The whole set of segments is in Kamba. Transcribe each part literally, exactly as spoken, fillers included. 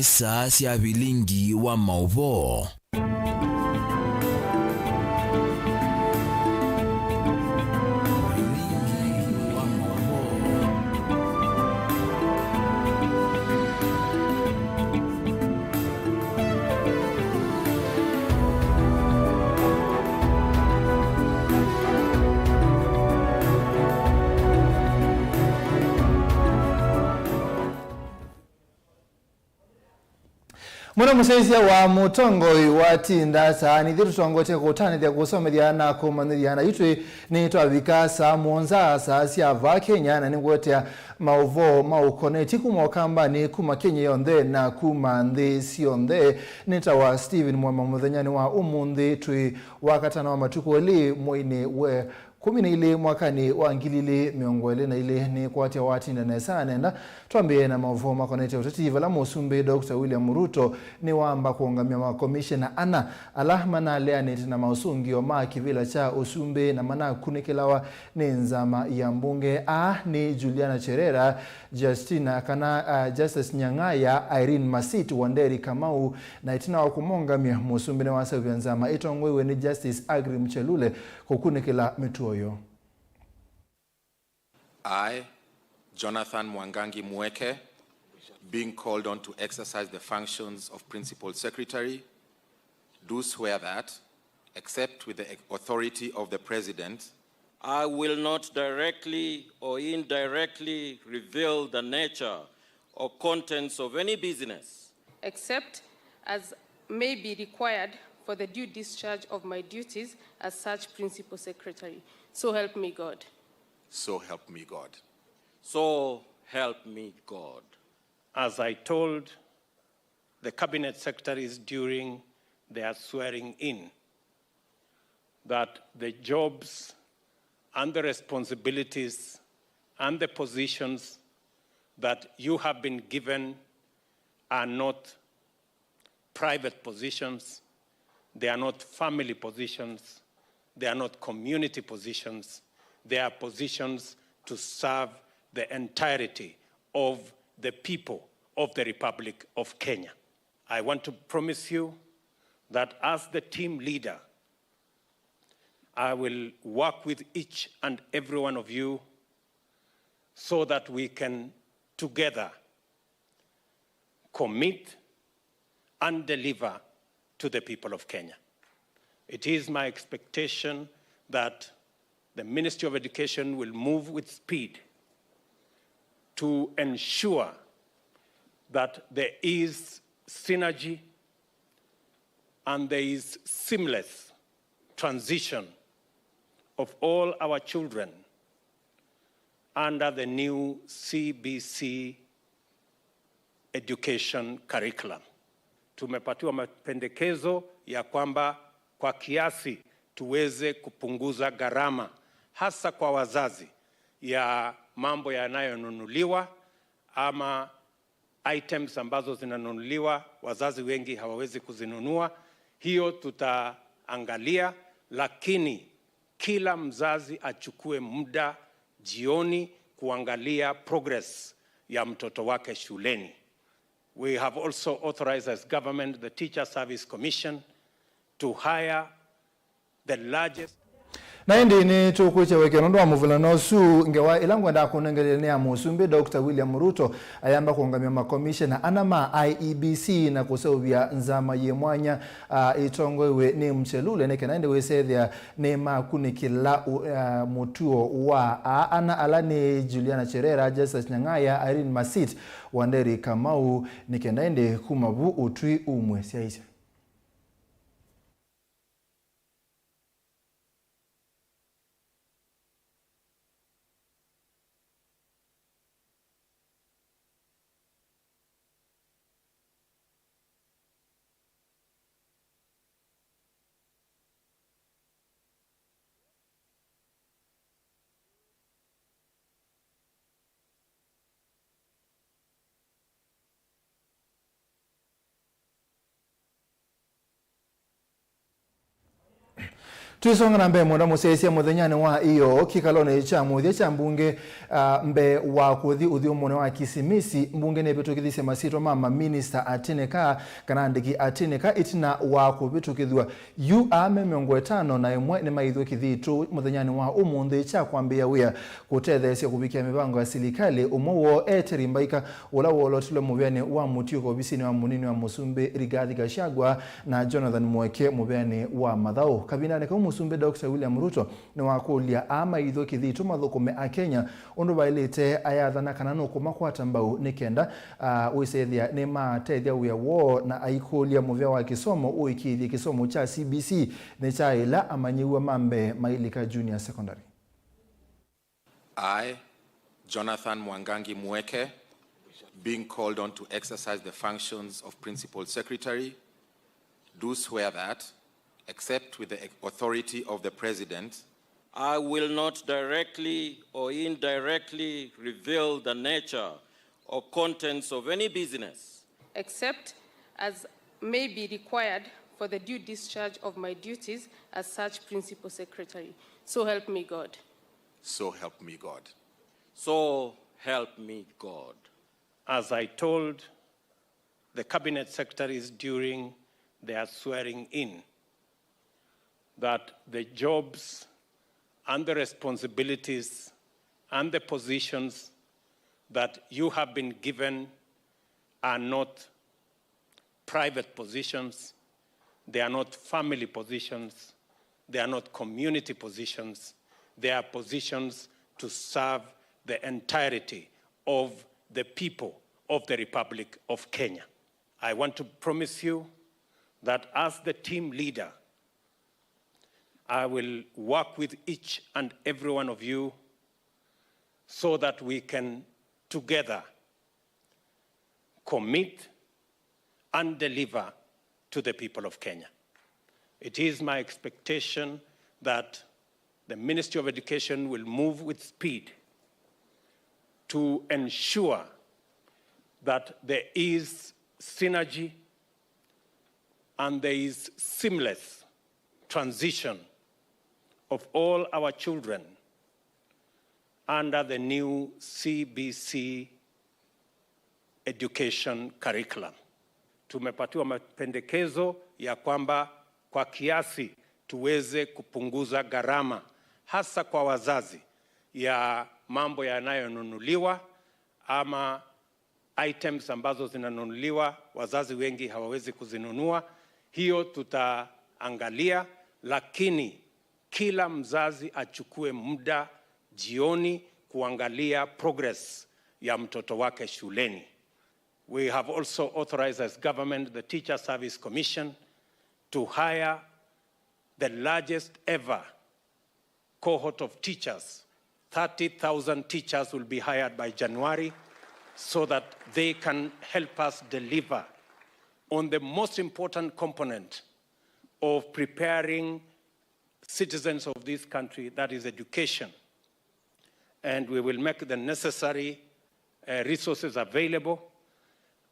Saa sya vilingi wa maũvoo. Vilingi wa maũvoo. Mũno mũsyaĩĩsya wa mũtongoi wa tinda saa nĩthyĩ tũtongoetye kũtanĩthya, kũsomethya na kũmanyĩthya na itwĩ nĩtwavika saa mũonza saa sya vaa Kenya, na nĩngũetea maũvoo maũkonetye kuma Ũkambanĩ, kuma Kenya yonthe na kuma nthĩ syonthe. Nĩtawa Stephen Mwema. Mũthenyanĩ wa ũmũnthĩ twĩ Wakatano wa matukũ elĩ mweinĩ we kũmi na ilĩ mwakanĩ wa ngili ilĩ mĩongo ĩlĩ na ilĩ. Nĩkwatya watinda nesa na nenda twambĩĩe na maũvoo makonetye ũteti, vala Mũsumbĩ Doctor William Ruto nĩwamba kũũngamya makomishena ana ala manaleanĩte na maũsũngĩo ma kĩvĩla kya ũsumbĩ na manakunĩkĩlawa nĩ nzama ya mbunge. Aa nĩ Juliana Cherera, Justina kana, uh, Justice Nyang'aya, Irene Masit, Wanderi Kamau, na ĩtina wa kũmũũngamya, Mũsumbĩ nĩwaseũvya nzama ĩtongoiwe nĩ Justice Aggrey Muchelule kũkunĩkĩla mĩtuo yoo. I, Jonathan Mwangangi Mueke, being called on to exercise the functions of Principal Secretary, do swear that, except with the authority of the President, I will not directly or indirectly reveal the nature or contents of any business, except as may be required for the due discharge of my duties as such Principal Secretary. So help me God. So help me God. So help me God. As I told the cabinet secretaries during their swearing in, that the jobs and the responsibilities and the positions that you have been given are not private positions, they are not family positions, they are not community positions, they are positions to serve the entirety of the people of the Republic of Kenya. I want to promise you that as the team leader, I will work with each and every one of you so that we can together commit and deliver to the people of Kenya. It is my expectation that the Ministry of Education will move with speed to ensure that there is synergy and there is seamless transition of all our children under the new C B C education curriculum. Tumepatiwa mapendekezo ya kwamba kwa kiasi tuweze kupunguza gharama, hasa kwa wazazi, ya mambo yanayonunuliwa ama items ambazo zinanunuliwa, wazazi wengi hawawezi kuzinunua. Hiyo tutaangalia, lakini kila mzazi achukue muda jioni kuangalia progress ya mtoto wake shuleni. We have also authorized as government the Teacher Service Commission to hire the largest. Na ĩndĩ nĩtũkwĩtya wĩkeo nũndũ wa mũvulano ũsu. Ngewa ĩla ngwendaa kũnengelele nĩ ya Mũsumbĩ Doctor William Ruto ayamba kũũngamya makomishena ana ma I E B C na kũseũvya nzama yĩ mwanya, ah, ĩtongoew'e nĩ Mchelule, nĩ kana ĩndĩ wĩsethĩa nĩmakunĩkĩla ũ-, ah, mũtuo wa aa ana ala nĩ Juliana Cherera, Justus Nyang'aya, Irene Masit, Wanderi Kamau, nĩ kenda ĩndĩ kuma vu ũtwi umwe syaisye. Tũisonga na mbee, mwenda mũsyaĩĩsya, mũthenyanĩ wa ĩyoo, kĩkalonĩ kya mũthya kya mbunge, ah, mbee wa kũthi ũthyũmũonĩ wa Kisimisi, mbunge nĩvĩtũkĩthisye masyĩtwa ma maminista atĩnĩka kana andĩki atĩnĩka ĩtina wa kũvĩtũkĩthw'a. Yu aame mĩongo ĩtano na ĩmwe nĩmaĩthw'e kĩthitũ mũthenyanĩ wa ũmũnthĩ kya kwambĩĩa wĩa kũtetheesya kũvikĩa mĩvango ya silikalĩ. Ũmwe woo e Terry Mbaika, ũla wolotilwe mũvĩanĩ wa mũtiũko ovisinĩ wa mũnini wa mũsumbĩ Rigathi Gachagua, na Jonathan Mweke mũvĩanĩ wa mathaũ. Kavindanĩ kau, mũsumbĩ Doctor William Ruto nĩwakũlya aa maĩthw'e kĩthitũ mathũkũme Akenya ũndũ vaĩlĩte, ayathana kana nũkũmakwata mbau nĩ kenda, ah, wĩsethĩa nĩmatethya wĩa woo, na aikũlya mũvĩa wa kĩsomo ũĩkĩĩthye kĩsomo kya C B C nĩ kya ĩla amanyĩw'a ma mbee mailika junior secondary. I, Jonathan Mwangangi Mweke, being called on to exercise the functions of Principal Secretary, do swear that, except with the authority of the President, I will not directly or indirectly reveal the nature or contents of any business, except as may be required for the due discharge of my duties as such Principal Secretary. So help me God. So help me God. So help me God. As I told the cabinet secretaries during their swearing in, that the jobs and the responsibilities and the positions that you have been given are not private positions, they are not family positions, they are not community positions, they are positions to serve the entirety of the people of the Republic of Kenya. I want to promise you that as the team leader, I will work with each and every one of you so that we can together commit and deliver to the people of Kenya. It is my expectation that the Ministry of Education will move with speed to ensure that there is synergy and there is seamless transition of all our children under the new C B C education curriculum. Tumepatiwa mapendekezo ya kwamba kwa kiasi tuweze kupunguza gharama, hasa kwa wazazi, ya mambo yanayonunuliwa ama items ambazo zinanunuliwa, wazazi wengi hawawezi kuzinunua. Hiyo tutaangalia, lakini kila mzazi achukue muda jioni kuangalia progress ya mtoto wake shuleni. We have also authorized as government the Teacher Service Commission to hire the largest ever cohort of teachers. Thirty thousand teachers will be hired by January so that they can help us deliver on the most important component of preparing citizens of this country, that is education. And we will make the necessary, uh, resources available.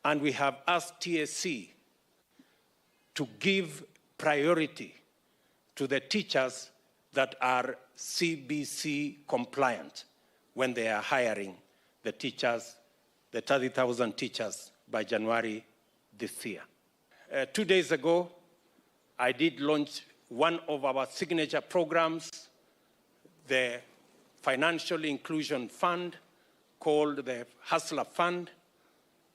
And we have asked T S C to give priority to the teachers that are C B C compliant when they are hiring the teachers, the thirty thousand teachers by January this year. Uh, two days ago, I did launch one of our signature programs, the Financial Inclusion Fund, called the Hustler Fund,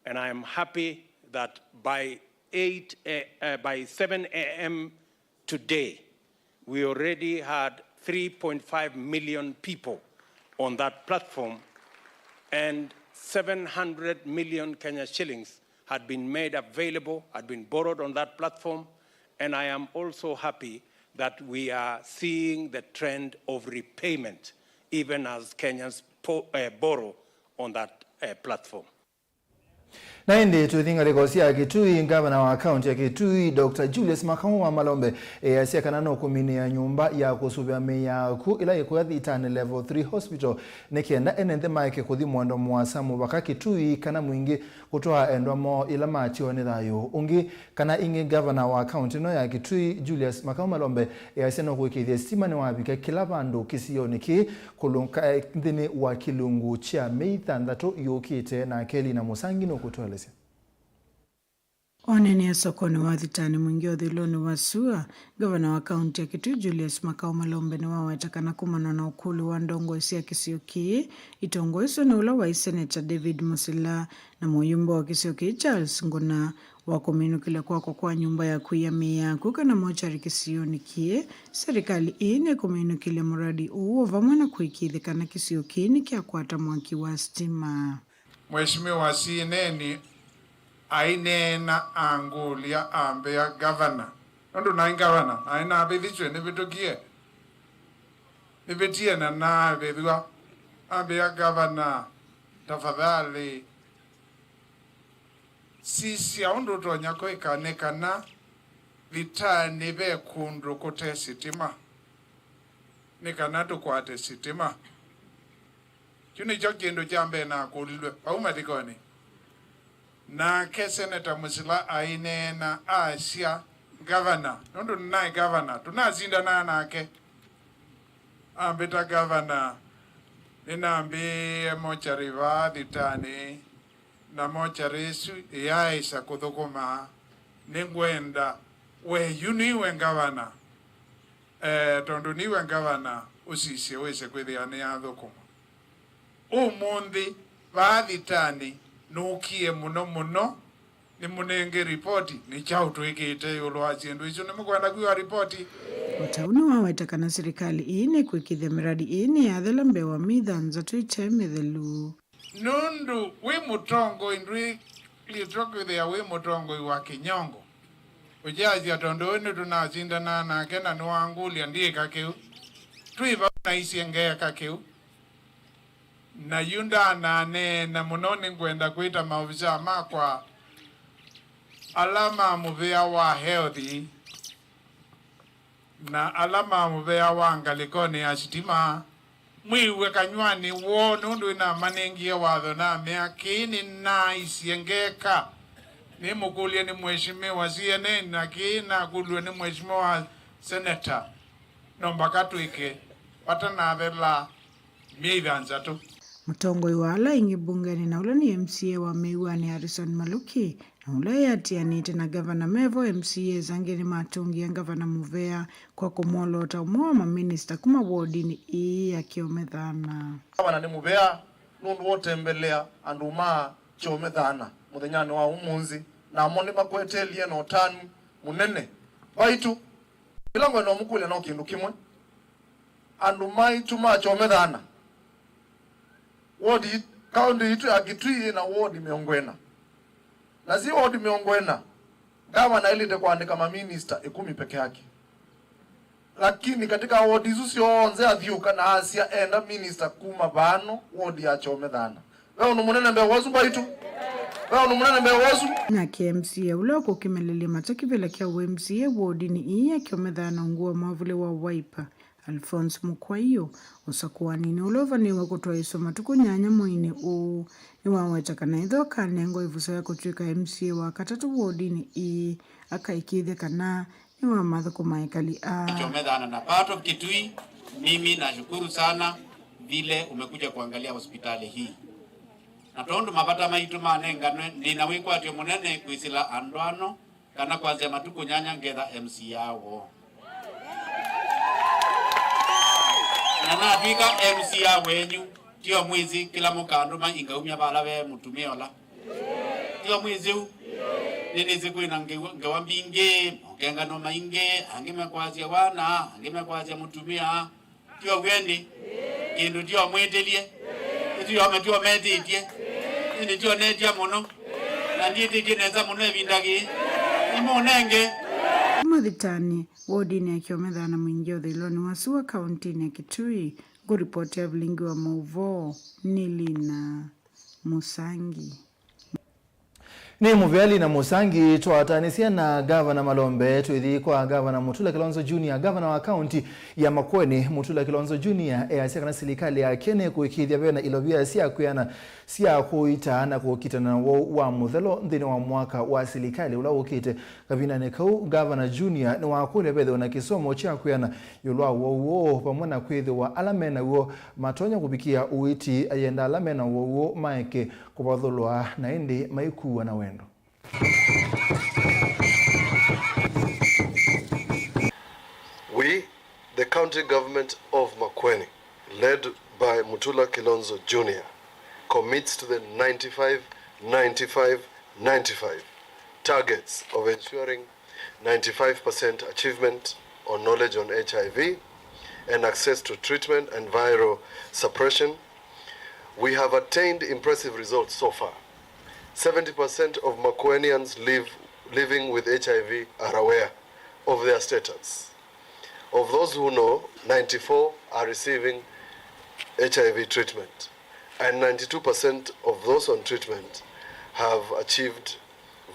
and I am happy that by eight a, uh, by seven a m today, we already had three point five million people on that platform, and seven hundred million Kenya shillings had been made available, had been borrowed on that platform, and I am also happy that we are seeing the trend of repayment, even as Kenyans po-, uh, borrow on that, uh, platform. Na ĩndĩ twĩthi ngalĩko sya Kitui, ngavana wa kaunti ya Kitui, Doctor Julius Makau wa Malombe, easya kana no kũminĩa nyũmba ya kũsũvĩa mĩĩ yaku ĩla ĩkũya thitanĩ Level three Hospital nĩ kenda ene nthĩ maeke kũthi mwendo mũasa mũvaka Kitui kana mwingĩ kũtwaa endwa moo ĩla matiwa nĩ thayũ. Ũngĩ kana ĩngĩ, ngavana wa kaunti ĩno ya Kitui, Julius Makau Malombe, easya no kũĩkĩĩthya sitima nĩwavika kĩla vandũ kĩsionĩ kĩĩ kũlũka, eh, nthĩnĩ wa kĩlungu kya mĩĩ thanthatũ yũkĩte, nake Lina Mũsangi nũkũtũelesya. Oneenea sokonĩ wa thitanĩ mwingĩ ũthũĩlonĩ wa sua, ngavana wa kaunti ya Kitui Julius Makau Malombe nĩwaweta kana kumana na ũkũlyo wa ndongoi sya kĩsio kĩĩ, itongoi isu nĩ ũla waĩ Seneta David Musila na mũyumbe wa kĩsio kĩĩ Charles Nguna, wa kũminũkĩlya kwakwa kwa nyũmba ya kũia mĩĩ yaku kana mochari kĩsionĩ kĩĩ, serikali ĩĩ nĩkũminũkĩlya mũradi ũũ o vamwe na kũĩkĩĩthya kana kĩsio kĩĩ nĩkyakwata mwaki wa sitima. Mheshimiwa C N N aineena angũlya ambĩa, "Gavana," nũndũ naĩ ngavana, naĩ navĩthĩtw'e nĩvĩtũkie, nĩvĩtie na navĩthw'a, ambĩa, "Gavana, tafadhali, sisya ũndũ ũtonya kwĩka nĩ kana thitanĩ ve kũndũ kũte sitima, nĩ kana tũkwate sitima." Kyu nĩkyo kĩndũ kya mbee nakũlilwe vau mathĩkonĩ. Nake Seneta Musila aineena asya, "Ngavana," nũndũ nĩnaĩ ngavana, tũnasindanaa nake. Ambĩta, "Ngavana, nĩnambĩĩe mochari vaa thitanĩ, na mochari ĩsu ĩyaaĩsa kũthũkũma. Nĩngwenda we yu nĩwe ngavana, eh, tondũ nĩwe ngavana, ũsisye wĩse kwĩthĩa nĩyathũkũma. Ũmũnthĩ vaa thitanĩ nũkie mũno mũno, nĩmũnenge ripoti nĩ kyaũ twĩkĩte ĩũlũ wa syĩndũ isu. Nĩmũkwenda kwĩwa ripoti?" O ta ũu nĩwaweta kana silikalĩ ĩĩ nĩkwĩkĩĩthya mĩradi ĩĩ nĩyathela mbee wa mĩĩ thanthatũ ĩte mĩthelu. Nũndũ wĩ mũtongoi ndwĩlĩtwe kwĩthĩa wĩ mũtongoi wa kĩnyongo. Ũkyasya tondũ ũyũ nĩtũnasindanaa nake na nĩwangũlya ndyĩka kĩu. Twĩ vau naisye ngeeka kĩu. Na yu ndananeena mũno, nĩngwenda kwĩta maovisaa makwa ala ma mũvĩa wa health na ala ma mũvĩa wa ngalĩkonĩ ya sitima, mwĩw'e kanyw'anĩ woo, nũndũ nĩnamanengie watho namea, "Kĩĩ nĩnaaisye ngeka." Nĩmũkũlye nĩ Mheshimiwa C N N, na kĩĩ nakũlw'e nĩ Mheshimiwa Senator. No mbaka twĩke vatanathela myei thanthatũ. Mũtongoi wa ala aingĩ mbungenĩ na ũla nĩ M C A wa Mĩw'anĩ Harrison Maluki na ũla eatĩanĩte na ngavana mevo, M C As angĩ nĩmatũngie ngavana mũvea kwa kũmwoloota ũmwe wa maminista kuma wodinĩ ĩĩ ya Kyomethana. Ngavana nĩ mũvea nũndũ wa ũtembelea andũ ma Kyomethana mũthenyanĩ wa ũmũnthĩ, namo nĩmakwetelie na ũtanu mũnene. Vaitũ, kĩla ngwenda ũmũkũlya no kĩndũ kĩmwe. Andũ maitũ ma Kyomethana, ward it-, kaũntĩ yitũ ya Kitui ĩna ward mĩongo ĩna. Na si ward mĩongo ĩna, ngavana aĩlĩte kũandĩka maminista ĩkũmi peke yake. Lakini katika ward isu syonthe athiũka na asya enda minista kuma vano ward ya Kyomethana. Ve ũndũ mũnene mbee wa ũsu mbaitũ? Ve ũndũ mũnene mbee wa ũsu? Nake M C A ũla ũkũkĩmelelya mata kĩvĩla kya ũ M C A wodinĩ ĩĩ ya Kyomethana ungu wa mwavũli wa Wiper, Alphonse Mukwaiyo, ũsakũaninĩ ũla ũvanĩĩwe kũtwaĩĩswa matukũ nyanya mweinĩ ũũ, nĩwaweta kana ĩtho akanengwa ĩvuso ya kũtw'ĩka M C A wa katatũ wodinĩ ĩĩ, akaĩkĩĩthya kana nĩwamathũkũma ekali aa. Kyomethana na part of Kitui, mimi nashukuru sana vile umekuja kuangalia hospitali hii. Na tondũ mavata maitũ manenganwe, nĩ na wĩkwatyo mũnene kwĩsĩla andũ ano, kana kwasya matukũ nyanya ngetha M C A woo. Na natw'ĩka M C A wenyu, tio mwĩsĩ kĩla mũkandũma ingaumya vala ve mũtumĩa ũla. Tio mwĩsĩ ũu? Nĩnĩsĩ kwĩna ngewa, ngewa mbingĩ, mokengano maingĩ, angĩ mekwasya wana, angĩ mekwasya mũtumĩa. Tio w'o ĩndĩ? Kĩndũ tio mwĩtĩlye. Ĩsu yome tio metĩtye. Ĩndĩ tio netya mũno. Na ndyĩtĩtye nesa mũno ĩvinda yĩĩ. Nĩmũnenge. Kuma thitanĩ wodinĩ ya Kyomethana mwingĩ ũthũĩlonĩ wa sua kaũntĩnĩ ya Kitui, ngũripoti ya vilingi wa maũvoo nĩ Lina Mũsangi. Nĩ mũveali na mũsangi twataanĩsya na Ngavana Malombe, twĩthi kwa Ngavana Mutula Kilonzo Junior, Ngavana wa kaunti ya Makueni. Mutula Kilonzo Junior easya kana silikalĩ yake nĩkũĩkĩĩthya vena ilovia sya kwĩana sya kũita na kũkitana na woo wa mũthelo nthĩnĩ wa mwaka wa silikalĩ ũla ũkĩte. Kavindanĩ kau, Ngavana Junior nĩwakũlya vethĩwe na kĩsomo kya kwĩana ĩũlũ wa woo ũũ, vamwe na kwĩthĩwa ala me naw'o matonya kũvikĩa ũiiti. Ayenda ala me na woo ũũ maeke kũvathũlwa na ĩndĩ maikuwa na wendo. We, the county government of Makueni, led by Mutula Kilonzo Junior, commits to the ninety-five, ninety-five, ninety-five targets of ensuring ninety-five percent achievement on knowledge on H I V and access to treatment and viral suppression. We have attained impressive results so far. Seventy percent of Makuenians live, living with H I V are aware of their status. Of those who know, ninety-four are receiving H I V treatment, and ninety-two percent of those on treatment have achieved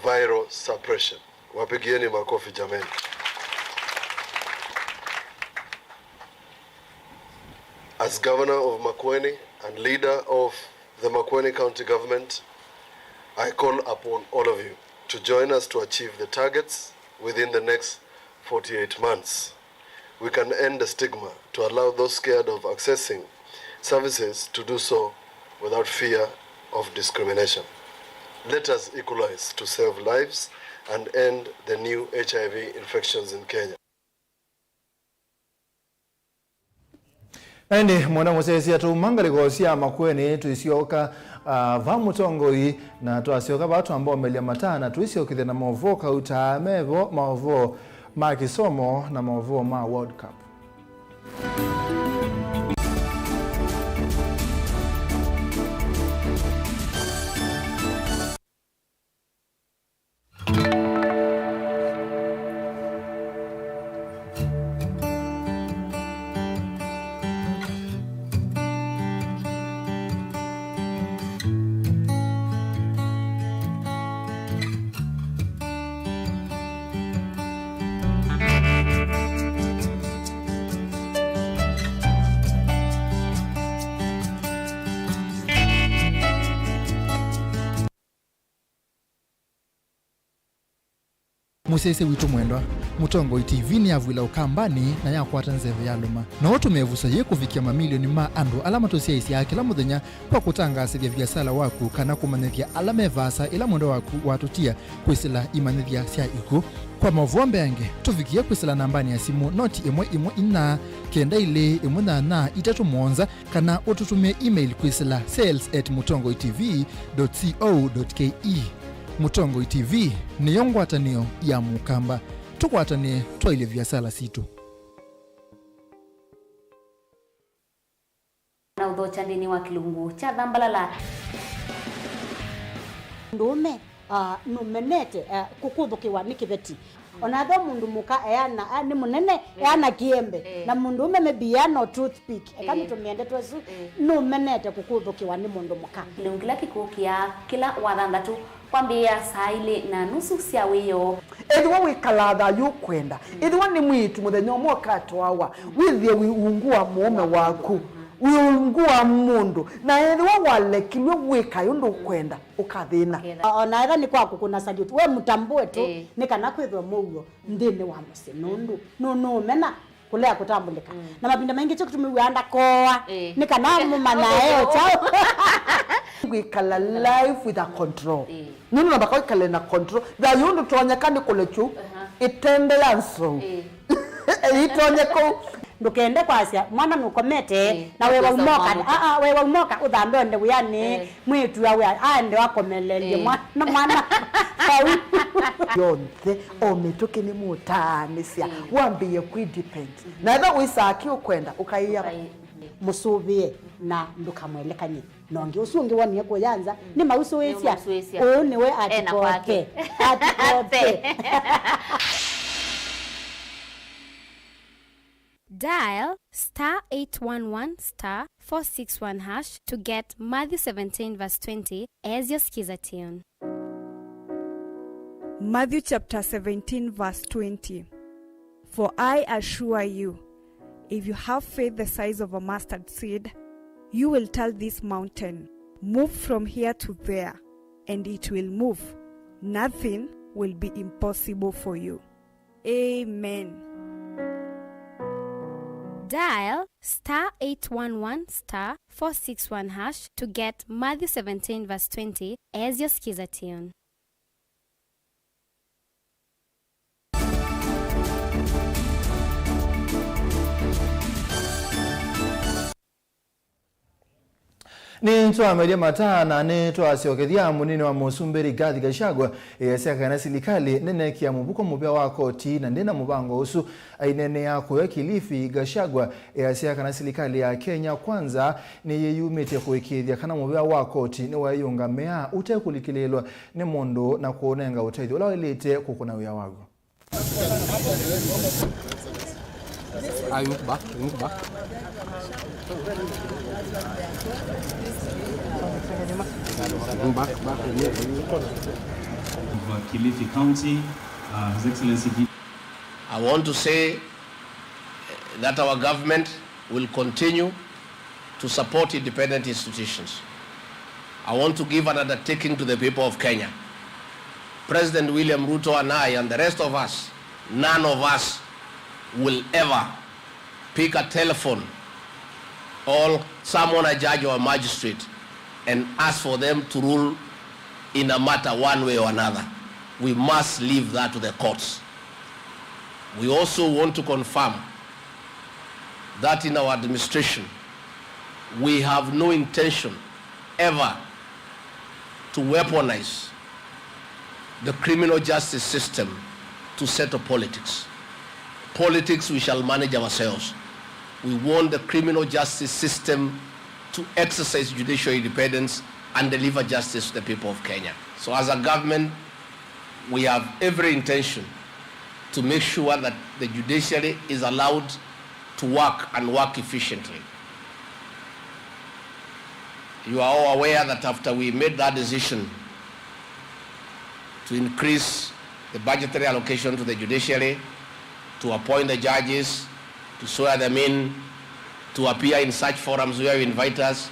viral suppression. Wapigieni makofi jameni. As governor of Makueni and leader of the Makueni County Government, I call upon all of you to join us to achieve the targets within the next forty-eight months. We can end the stigma to allow those scared of accessing services to do so without fear of discrimination. Let us equalize to save lives and end the new H I V infections in Kenya. Na ĩndĩ, mwenda mũsyaĩĩsya, tũuma ngalĩko sya Makueni, tũisyoka, ah, va mũtongoi, na twasyoka va twamba ũmelya mataa, na tũisyokethya na maũvoo kauta mevo, maũvoo ma kĩsomo na maũvoo ma World Cup. Mũsyaĩĩsya witũ mwendwa, Mũtongoi T V nĩyavw'ĩla Ũkambanĩ na yakwata nzeve ya lũma. No ũtũmĩe ĩvuso yĩĩ kũvikĩa mamilioni ma andũ ala matũsyaĩĩsyaa kĩla mũthenya kwa kũtangaasĩthya viasala waku kana kũmanyĩthya ala me vaasa ĩla mwendwa waku watũtia kwĩsĩla imanyĩthya sya ikw'ũ. Kwa maũvoo mbeange, tũvikĩe kwĩsĩla nambanĩ ya simũ noti ĩmwe ĩmwe inya, kenda ilĩ ĩmwe nyanya itatũ mũonza, kana ũtũtũmĩe email kwĩsĩla sales at mutongoi T V dot co dot K E. Mũtongoi T V nĩyo ngwatanĩo ya Mũkamba. Tũkwatanĩe twaĩlye viasala sitũ. Na ũthokya nthĩnĩ wa kĩlungu kya thambalala. Mũndũũme, ah, nũmenete, ah, kũkũthũkĩwa nĩ kĩveti. O na ethĩwa mũndũ mũka eana, ah, nĩ mũnene, eh, eana kĩembe. Eh. Na mũndũũme maybe eana o toothpick. Eka, eh, nĩtũmĩe ndeto ĩsu. Eh. Nũmenete kũkũthũkĩwa nĩ mũndũ mũka. Kĩlungu kĩla kĩkũkĩa kĩla wathanthatũ kwambĩĩa saa ilĩ na nusu sya wĩoo. Ethĩwa wĩkalaa thayũ ũkwenda, ethĩwa nĩ mwĩĩtu mũthenya ũmwe ũkatwawa, wĩthĩe wĩ ungu wa mũũme waku, wĩ ungu wa mũndũ, na ethĩwa walekilw'e wĩkae ũndũ ũkwenda, ũkathĩna. O na ethĩwa nĩ kwa kũkũna salute, we mũtambũe tu, ĩĩ, nĩ kana kwĩthwe mũuo nthĩnĩ wa mũsyĩ, nũndũ nũ-, nũũmena kũlea kũtambũlĩka. Mm. Na mavinda maingĩ kyo kĩtumi wĩaa ndakooa, ĩĩ, nĩ kana mũmanyae o kyaũ. Wĩkala life with a control. Ĩĩ. Nũndũ namba kwĩkale na control. Thayũ ndũtonyeka nĩ kũlekyu, aha, ĩtembe ya nzou. Ĩĩ. Ĩitonyeka. Ndũkende kwasya mwana nũkomete, ĩĩ, na we waumoka, aa, we waumoka ũthambe onde wĩanĩ, ĩĩ, mwĩĩtu awe aende akomelelye, ĩĩ, mwana, mwana vau. Yonthe, o mĩtũkĩ nĩmũtaanĩsya, ĩĩ, wambĩĩe kwĩ depend. Mhm. Na ethĩwa wĩsaa kĩ ũkwenda, ũkaĩa. Ũkai-, mũsũvĩe na ndũkamwelekany'e na ũngĩ. Ũsu ũngĩ wonie kũya nza, mm, nĩmausũĩsya. Nĩmausũĩsya. Ũũ nĩwe ena kwake. Atikope. Atikope. Dial star eight one one star four six one hash to get Matthew seventeen verse twenty as your skiza tune. Matthew chapter seventeen, verse twenty. For I assure you, if you have faith the size of a mustard seed, you will tell this mountain, "Move from here to there," and it will move. Nothing will be impossible for you. Amen. Dial star eight one one star four six one hash to get Matthew seventeen verse twenty as your skiza tune. Nĩtwamelya mataa na nĩtwasyokethya mũnini wa mũsumbĩ Rigathi Gachagua easya kana silikalĩ nĩneekĩa mũvuko mũvea wa koti na ndĩna mũvango ũsu. Aineenea kũya Kilifi, Gachagua easya kana silikalĩ ya Kenya Kwanza nĩyĩyumĩtye kũĩkĩĩthya kana mũvea wa koti nĩweeyũngamĩa ũtekũlikĩlĩĩlwa nĩ mũndũ na kũũnenga ũtethyo ũla waĩlĩte kũkũna wĩa waw'o. Ah, you move back, you move back. Move back, back, move. Of, uh, Kilifi County, uh, His Excellency G- I want to say, uh, that our government will continue to support independent institutions. I want to give an undertaking to the people of Kenya. President William Ruto and I and the rest of us, none of us will ever pick a telephone or summon a judge or a magistrate and ask for them to rule in a matter one way or another. We must leave that to the courts. We also want to confirm that in our administration, we have no intention ever to weaponize the criminal justice system to settle politics. Politics we shall manage ourselves. We want the criminal justice system to exercise judicial independence and deliver justice to the people of Kenya. So as a government, we have every intention to make sure that the judiciary is allowed to work and work efficiently. You are all aware that after we made that decision to increase the budgetary allocation to the judiciary, to appoint the judges, to swear them in, to appear in such forums where you invite us,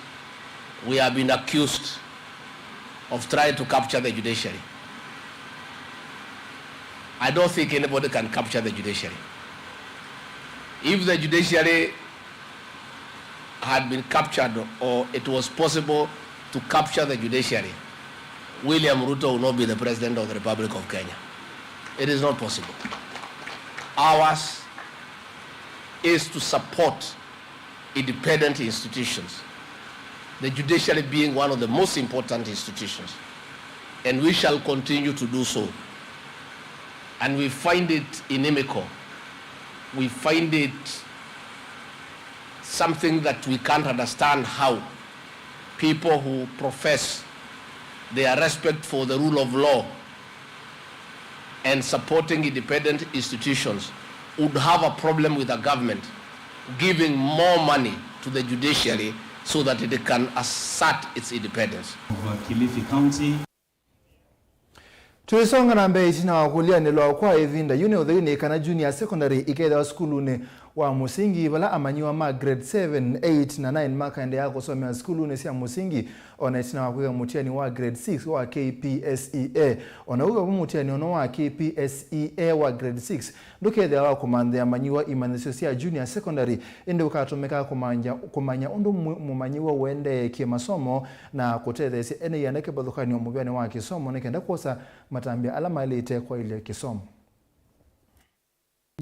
we have been accused of trying to capture the judiciary. I don't think anybody can capture the judiciary. If the judiciary had been captured or it was possible to capture the judiciary, William Ruto will not be the president of the Republic of Kenya. It is not possible. Ours is to support independent institutions, the judiciary being one of the most important institutions, and we shall continue to do so. And we find it inimical. We find it something that we can't understand, how people who profess their respect for the rule of law and supporting independent institutions would have a problem with a government giving more money to the judiciary so that it can assert its independence. Of, uh, Kilifi County. Tũisonga na mbee, ĩtina wa kũlyanĩlwa kwa ĩvinda yu nĩ ũtheu nĩ kana junior secondary ikethĩwa sukulunĩ wa mũsingi, vala amanyĩw'a ma grade seven, eight na nine makaendeea kũsomea sukulunĩ sya mũsingi, o na ĩtina wa kwĩka mũtiani wa grade six wa K P S E A. O na ũu vavo, mũtiani ũno wa K P S E A wa grade six ndũkethĩawa wa kũmanthĩa amanyĩw'a imanyĩsyo sya junior secondary, ĩndĩ ũkatũmĩka kũmanya, kũmanya ũndũ mũ-, mũmanyĩw'a ũendeekie masomo na kũtetheesya ene ianda kĩvathũkany'o mũvĩanĩ wa kĩsomo nĩ kenda kwosa matambya ala maĩlĩte kwaĩlya kĩsomo.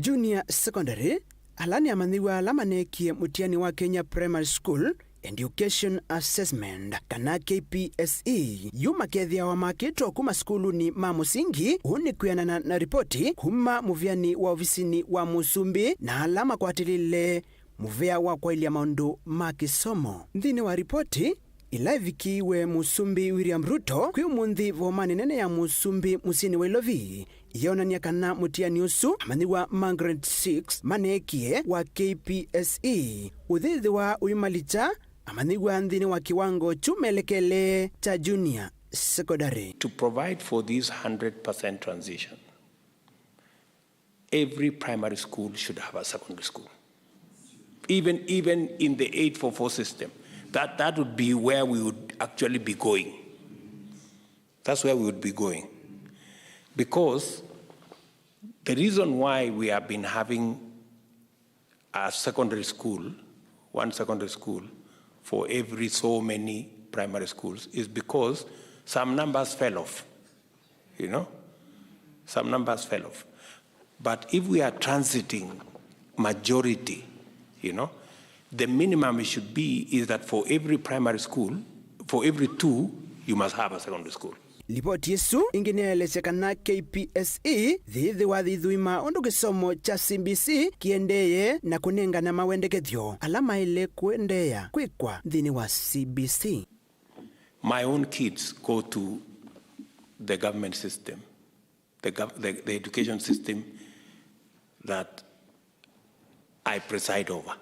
Junior Secondary, ala nĩ amanyĩw'a ala maneekie mũtiani wa Kenya Primary School Education Assessment, kana K P S E, yu makethĩawa makĩtwe kuma sukulunĩ ma mũsingi. Ũu nĩ kwĩanana na ripoti kuma mũvĩanĩ wa ovisinĩ wa mũsumbĩ na ala makwatĩlĩle mũvea wa kwaĩlya maũndũ ma kĩsomo. Nthĩnĩ wa ripoti ĩla ĩvikĩiwe Mũsumbĩ William Ruto kwĩ ũmũnthĩ vomanĩ nene ya mũsumbĩ mũsyĩnĩ wa Ilovi, yonany'a kana mũtiani ũsu amanyĩw'a ma grade six maneekie wa K P S E ũyĩthĩwa ũimalikya amanyĩw'a nthĩnĩ wa kĩwango kyu melekele kya junior Secondary. To provide for this hundred percent transition, every primary school should have a secondary school. Even, even in the eight four four system, that, that would be where we would actually be going. That's where we would be going. Because the reason why we have been having a secondary school, one secondary school for every so many primary schools is because some numbers fell off, you know, some numbers fell off. But if we are transiting majority, you know, the minimum it should be is that for every primary school, for every two, you must have a secondary school. Livoti ĩsu ĩngĩ nĩyaelesya kana K P S E yĩthĩwa yĩithuima ũndũ kĩsomo kya C B C kĩendeeye na kũnengana mawendekethyo ala maĩle kũendeea kwĩkwa nthĩnĩ wa C B C. My own kids go to the government system, the, gov the, the education system that I preside over.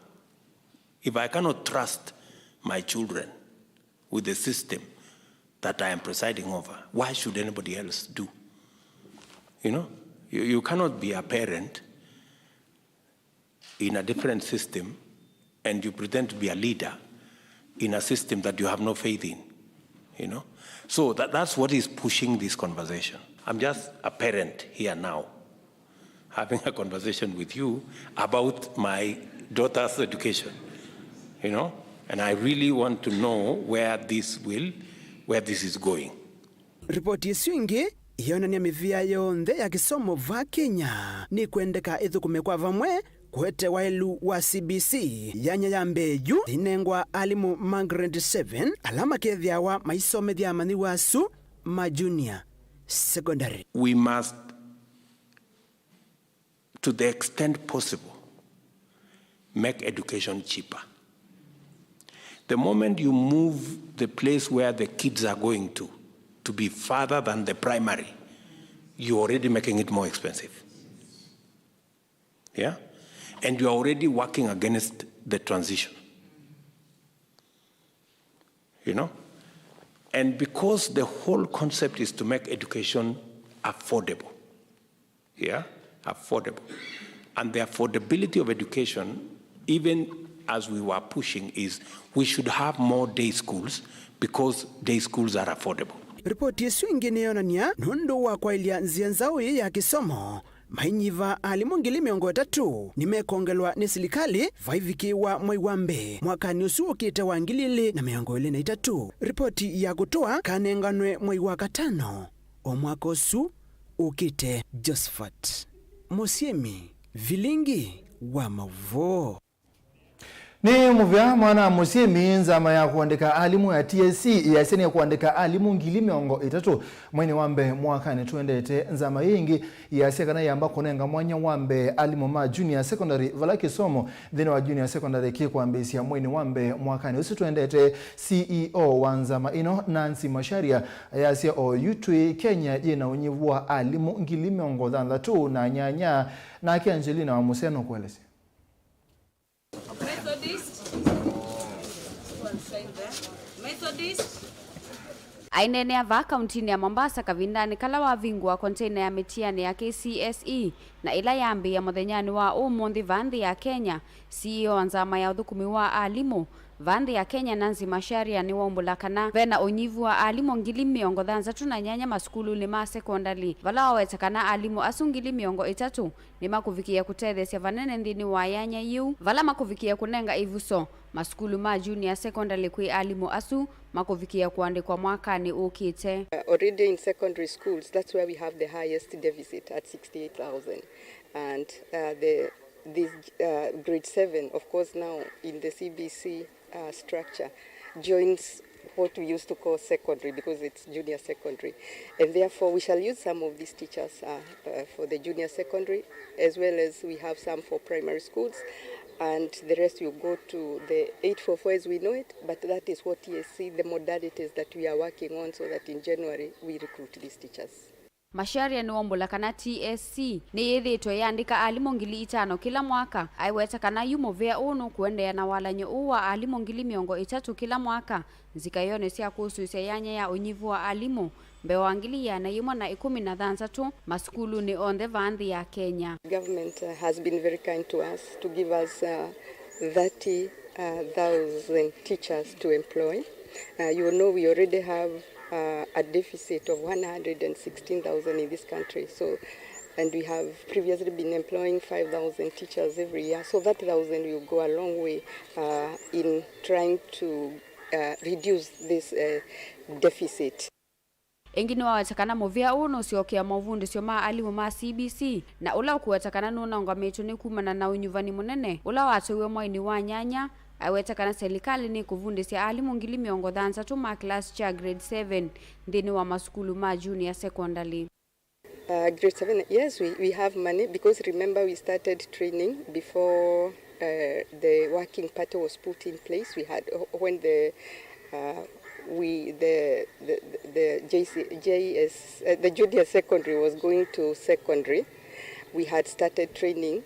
If I cannot trust my children with the system that I am presiding over, why should anybody else do? You know, you, you cannot be a parent in a different system and you pretend to be a leader in a system that you have no faith in, you know. So that, that's what is pushing this conversation. I'm just a parent here now having a conversation with you about my daughter's education, you know, and I really want to know where this will, where this is going. Ripoti ĩsu ĩngĩ yonany'a mĩvĩa yonthe ya kĩsomo va Kenya nĩkwendeka ĩthũkũme kwa vamwe kũete waĩlu wa C B C. Yanya ya mbee yu yĩnengwa alimũ ma grade seven ala makethĩawa maisomethya amanyĩw'a asu ma junior secondary. We must, to the extent possible, make education cheaper. The moment you move the place where the kids are going to, to be farther than the primary, you're already making it more expensive. Yeah? And you're already working against the transition. You know? And because the whole concept is to make education affordable, yeah, affordable. And the affordability of education, even as we were pushing, is we should have more day schools because day schools are affordable. Ripoti ĩsu ĩngĩ nĩyonany'a nũndũ wa kwaĩlya nzĩa nzaũ ĩĩ ya kĩsomo, mainyiva alimũ ngili mĩongo ĩtatũ nĩmekongelwa nĩ silikalĩ vaivikĩĩwa mwei wa mbee mwakanĩ ũsu ũkĩte wa ngili ilĩ na mĩongo ĩlĩ na itatũ. Ripoti ya kũtũa kanenganwe mwei wa katano o mwaka ũsu ũkĩte. Josephat Mũsyĩmi, Vilingi wa Maũvoo. Nĩ mũvea mwana mũsyĩmi, nzama ya kũandĩka alimũ ya T S C yasya nĩkũandĩka alimũ ngili mĩongo ĩtatũ mweinĩ wa mbee mwakanĩ tũendete. Nzama ĩĩ ĩngĩ yasya kana yamba kũnenga mwanya wa mbee alimũ ma junior secondary vala kĩsomo nthĩnĩ wa junior secondary kĩkwambĩĩsya mweinĩ wa mbee mwakanĩ ũsu tũendete. C E O wa nzama ĩno, Nancy Macharia, yasya oyu twĩ Kenya yĩ na ũnyivu wa alimũ ngili mĩongo thanthatũ na nyanya. Nake Angelina wa Mũseno kũelesya. Methodist. Go and sign there. Methodist. Aineenea vaa kauntinĩ ya Mombasa kavindanĩ kala wavingũa konteina ya mĩtianĩ ya K C S E, na ĩla yambĩĩa mũthenyanĩ wa ũmũnthĩ vaa nthĩ ya Kenya, C E O wa nzama ya ũthũkũmi wa alimũ vaa nthĩ ya Kenya, Nancy Macharia, nĩwaumbũla kana ve na ũnyivu wa alimũ ngili mĩongo thanthatũ na nyanya masukulunĩ ma sekondalĩ, vala waweta kana alimũ asu ngili mĩongo ĩtatũ nĩmakũvikĩĩa kũtetheesya vanene nthĩnĩ wa yanya yĩu, vala makũvikĩĩa kũnenga ĩvuso masukulu ma junior secondary kwĩ alimũ asu makũvikĩĩa kũandĩkwa mwakanĩ ũkĩte. Uh, already in secondary schools, that's where we have the highest deficit at sixty-eight thousand. And, uh, the, this, uh, grade seven, of course, now in the C B C uh, structure joins what we used to call secondary, because it's junior secondary. And therefore, we shall use some of these teachers, uh, uh, for the junior secondary, as well as we have some for primary schools, and the rest will go to the eight four four as we know it, but that is what T S C, the modalities that we are working on, so that in January we recruit these teachers. Macharia nĩwaumbũla kana T S C nĩyĩthĩĩtwe ĩyandĩka alimũ ngili itano kĩla mwaka. Aiweta kana yu mũvĩa ũũ nũkũendeea na walany'o ũũ wa alimũ ngili mĩongo ĩtatũ kĩla mwaka nzikaĩonĩ sya kũsũĩsya yanya ya ũnyivu wa alimũ mbee wa ngili ĩana yĩmwe na ĩkũmi na thanthatũ masukulunĩ onthe vaa nthĩ ya Kenya. Government, uh, has been very kind to us to give us, uh, thirty, uh, thousand teachers to employ. Uh, you know we already have, uh, a deficit of one hundred and sixteen thousand in this country. So, and we have previously been employing five thousand teachers every year. So thirty thousand will go a long way, uh, in trying to, uh, reduce this, uh, deficit. Ĩngĩ nĩwaweta kana mũvĩa ũũ nũsyokeaa movundĩsyo ma alimũ ma C B C, na ũla ũkũweta kana nũnaũngamĩtwe nĩ kumana na ũnyuvani mũnene ũla watwaiwe mwainĩ wa nyanya, aiweta kana selikalĩ nĩkũvundĩsya alimũ ngili mĩongo thanthatũ ma kĩlasi kya grade seven nthĩnĩ wa masukulu ma junior secondary. Uh, grade seven, yes, we, we have money because remember we started training before, uh, the working party was put in place. We had, when the, uh, we, the, the, the J C, J S, uh, the junior secondary was going to secondary, we had started training,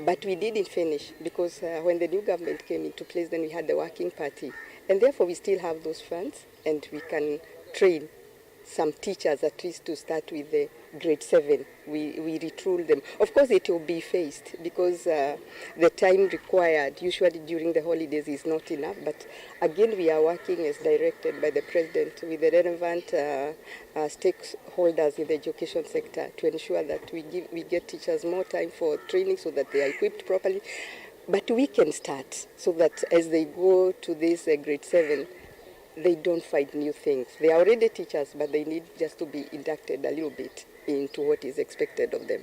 but we didn't finish because, uh, when the new government came into place, then we had the working party. And therefore, we still have those funds and we can train some teachers at least to start with the grade seven. We, we retool them. Of course, it will be phased because, uh, the time required, usually during the holidays, is not enough. But again, we are working as directed by the president with the relevant, uh, uh, stakeholders in the education sector to ensure that we give, we get teachers more time for training so that they are equipped properly. But we can start so that as they go to this, uh, grade seven, they don't find new things. They are already teachers, but they need just to be inducted a little bit into what is expected of them.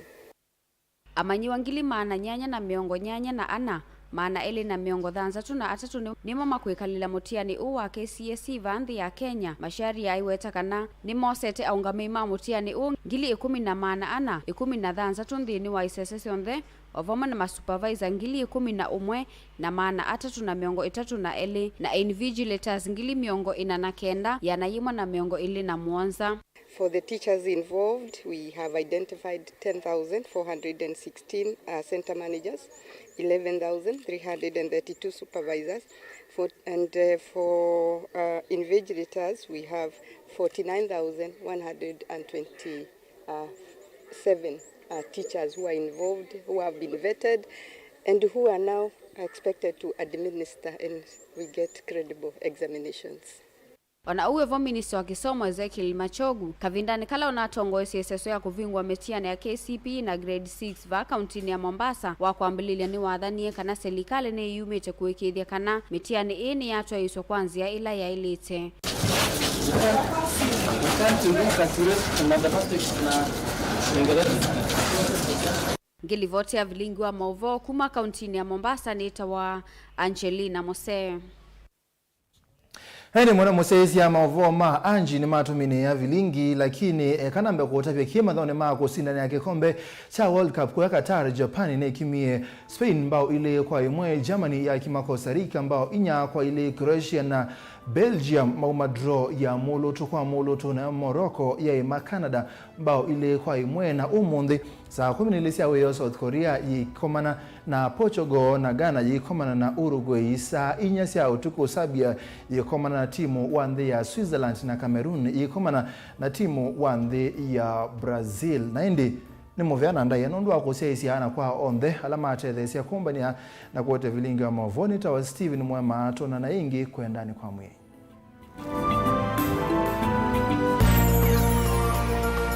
Amanyĩw'a ngili maana nyanya na mĩongo nyanya na ana, maana elĩ na mĩongo thanthatũ na atatũ nĩ-, nĩmo makwĩkalĩla mũtianĩ ũũ wa K C S E vaa nthĩ ya Kenya. Macharia aiweta kana nĩmosete aũngamĩi ma mũtianĩ ũũ ngili ĩkũmi na maana ana ĩkũmi na thanthatũ nthĩnĩ wa isese syonthe, o vamwe na masupavaisa ngili ĩkũmi na ũmwe na maana atatũ na mĩongo ĩtatũ na elĩ, na invigilators ngili mĩongo ĩna na kenda, ĩana yĩmwe na mĩongo ĩlĩ na mũonza. For the teachers involved, we have identified ten thousand four hundred and sixteen, uh, center managers, eleven thousand three hundred and thirty-two supervisors, for, and, uh, for, uh, invigilators, we have forty-nine thousand one hundred and twenty, uh, seven, uh, teachers who are involved, who have been vetted, and who are now expected to administer, and we get credible examinations. O na ũu wĩ vo, minista wa kĩsomo Ezekiel Machogu, kavindanĩ kala ũnatongoesye ĩseso ya kũvingũa mĩtianĩ ya K C P E na grade six vaa kauntinĩ ya Mombasa wa kwambĩlĩlya, nĩwathanie kana selikalĩ nĩyumĩte kũĩkĩĩthya kana mĩtianĩ ĩĩ nĩyatwaĩĩsw'a kwa nzĩa ĩla yaĩlĩte. Ngĩlivoti ya vilingi wa maũvoo kuma kauntinĩ ya Mombasa nĩtawa Angelina Mose. Ĩndĩ mũno mũsyaĩĩsya maũvoo ma Angie nĩmatũmĩnĩĩa vilingi, lakini eka nambe kũũtavya kĩĩ mathonĩ ma kũsindanĩa kĩkombe kya World Cup kũya Qatar, Japan nĩkimie Spain mbao ilĩ kwa ĩmwe, Germany yakima Costa Rica mbao inya kwa ilĩ, Croatia na Belgium mauma draw ya mũlũtũ kwa mũlũtũ, nayo Morocco yaĩma Canada mbao ilĩ kwa ĩmwe, na ũmũnthĩ saa kũmi na ilĩ sya wĩoo South Korea yĩkomana na Portugal, na Ghana yĩkomana na Uruguay. Saa inya sya ũtukũ Serbia yĩkomana na timu wa nthĩ ya Switzerland, na Cameroon yĩkomana na timu wa nthĩ ya Brazil. Na ĩndĩ nĩ mũvea na ndaĩa nũndũ wa kũsyaĩĩsya ana kwa onthe ala matetheesya kũmbany'a na kũete vilingi wa maũvoo. Nĩtawa Steven Mwema, twonana ĩngĩ kwendanĩ kwa mwĩĩ.